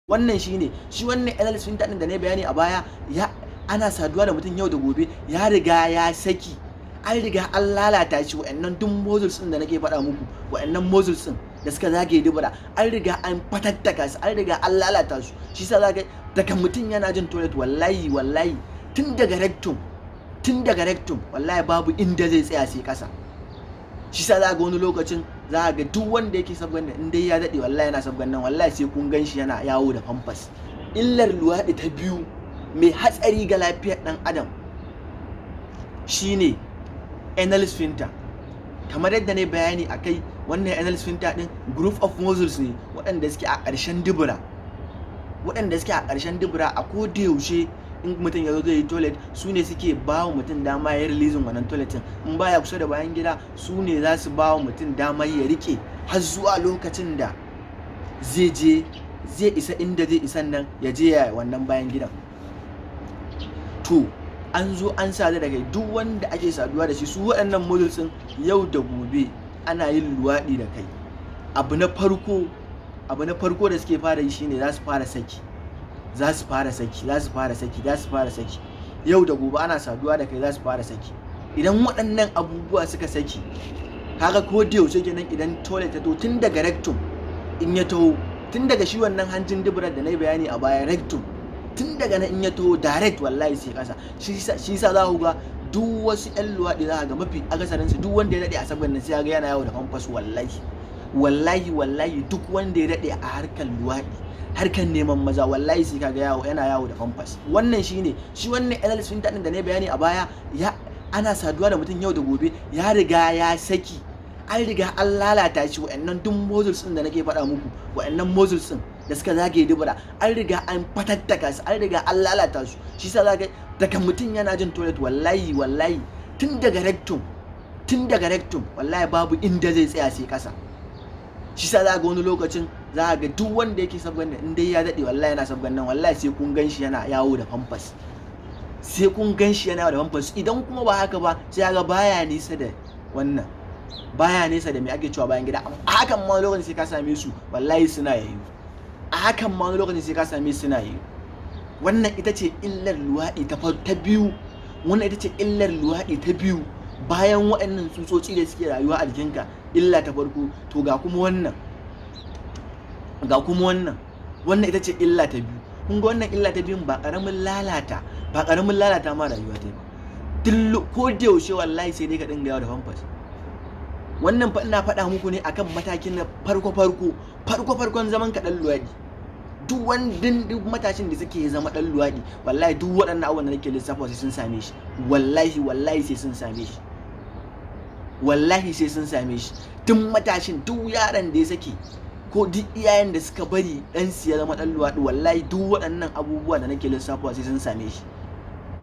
Wannan shine shi wannan anal sphincter din da na bayani a baya. Ya ana saduwa da mutum yau da gobe, ya riga ya saki, an riga an lalata shi. Wa'annan duk muscles din da nake faɗa muku, wa'annan muscles din da suka zagaye dubura, an riga an fatattaka su, an riga an lalata su. Shi sa zaka daga mutum yana jin toilet, wallahi wallahi, tun daga rectum, tun daga rectum, wallahi babu inda zai tsaya sai kasa. Shi sa za ga wani lokacin za ga duk wanda yake sabgan nan, in dai ya daɗe wallahi yana sabgan nan, wallahi sai kun gan shi yana yawo da Pampers. Illar luwaɗi ta biyu mai hatsari ga lafiyar ɗan adam shine anal sphincter. Kamar yadda na bayani a kai, wannan anal sphincter din group of muscles ne waɗanda suke a ƙarshen dubura, waɗanda suke a ƙarshen dubura. A koda yaushe in mutum ya zo zai yi toilet, su ne suke ba wa mutum dama ya releasing wannan toilet din. In baya kusa da bayan gida, su ne za su ba wa mutum dama ya rike har zuwa lokacin da zai je, zai isa inda zai isan nan, ya je ya wannan bayan gidan. To an zo an sadu da kai, duk wanda ake saduwa da shi, su waɗannan muscles din, yau da gobe ana yin luwaɗi da kai, abu na farko da suke fara yi shine za su fara saki, za su fara saki, za su fara saki, za su fara saki. Yau da gobe ana saduwa da kai, za su fara saki. Idan waɗannan abubuwa suka saki, kaga ko da yaushe kenan idan toilet ta to tun daga rectum, in ya taho tun daga shi wannan hanjin duburar da na yi bayani a baya, rectum, tun daga nan in ya taho direct, wallahi sai kasa. Shi sa za ku ga duk wasu 'yan luwaɗi, za ga mafi akasarin su, duk wanda ya daɗe a sabgan nan, sai ga yana yawo da Pampers. Wallahi wallahi wallahi, duk wanda ya daɗe a harkar luwaɗi, harkar neman maza, wallahi sai kaga yawo yana yawo da Pampers. Wannan shine shi wannan anal sphincter din da na bayani a baya. Ya ana saduwa da mutum yau da gobe, ya riga ya saki, an riga an lalata shi. Wa'annan duk muscles din da nake faɗa muku, wa'annan muscles din da suka zagaye dubura, an riga an fatattaka su, an riga an lalata su. Shi sa zaka daga mutum yana jin toilet, wallahi wallahi, tun daga rectum, tun daga rectum, wallahi babu inda zai tsaya sai kasa. Shi sa za ga wani lokacin za ga duk wanda yake sabgan nan, in dai ya daɗe wallahi yana sabgan nan, wallahi sai kun gan shi yana yawo da Pampers, sai kun gan shi yana yawo da Pampers. Idan kuma ba haka ba, sai ga baya nisa da wannan, baya nesa da me ake cewa, bayan gida. A hakan ma wani lokacin sai ka same su, wallahi suna yayi. A hakan ma wani lokacin sai ka same su suna yayi. Wannan ita ce illar luwaɗi ta biyu. Wannan ita ce illar luwaɗi ta biyu bayan waɗannan tsutsotsi da suke rayuwa a jikinka, illa ta farko. To ga kuma wannan, ga kuma wannan. Wannan ita ce illa ta biyu. Kun ga wannan illa ta biyun ba ƙaramin lalata ma rayuwa ta ba. Duk ko da yaushe wallahi sai dai ka dinga yawo da Pampers. Wannan fa ina faɗa muku ne akan matakin na farko farko, farko farkon zaman ka ɗan luwaɗi. Duk wani, duk matashin da suke zama ɗan luwaɗi, wallahi duk waɗannan abubuwan da nake lissafa sai sun same shi. Wallahi wallahi sai sun same shi, wallahi sai sun same shi. Duk matashin, duk yaron da ya sake, ko duk iyayen da suka bari ɗan su ya zama ɗan luwaɗi, wallahi duk waɗannan abubuwa da nake lissafawa sai sun same shi.